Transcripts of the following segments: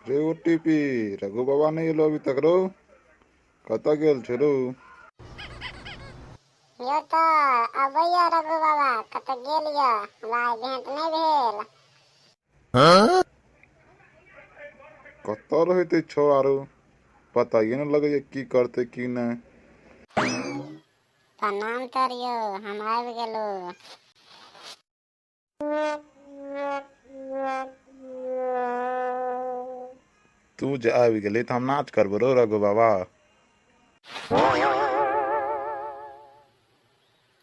रे ओटीपी, रघु बाबा नहि एलो अभी तक रौ, कतऽ गेल छै रौ? यौ तऽ अबैया रघु बाबा, कतऽ गेल यऽ? हमरा आइ भेंट नहि भेल। कतऽ रहैत छौ आरो? पताये नहि लगैया की करतै की नहि। प्रणाम तर यौ, हम आबि गेलहुँ। तू जे आबि गेली तऽ हम नाच करबो रौ रघु बाबा।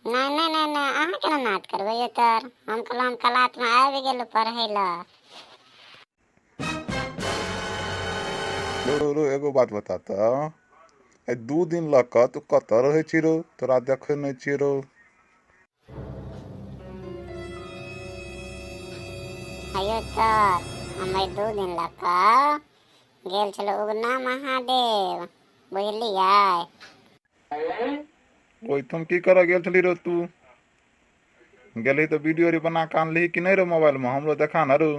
नहि नहि नहि नहि, अहाँ केना नाच करबै यौ तर? हम कहलहुँ हम क्लासमे आबि गेलहुँ पढ़ै लए। रौ रौ, एगो बात बता तऽ, एहि 2 दिन लऽ कऽ तू कतऽ रहै छी रौ? तोरा देखै नहि छियै रौ। हेयौ सर, हम एहि 2 दिन लऽ कऽ गेल छलहुँ उगना महादेव, बुझलियै? ओहिठाम की करऽ गेल छली रौ तू? गेलही तऽ वीडियो रे बना कऽ आनलही कि नहि रौ मोबाइलमे? हमरो देखा ने रौ।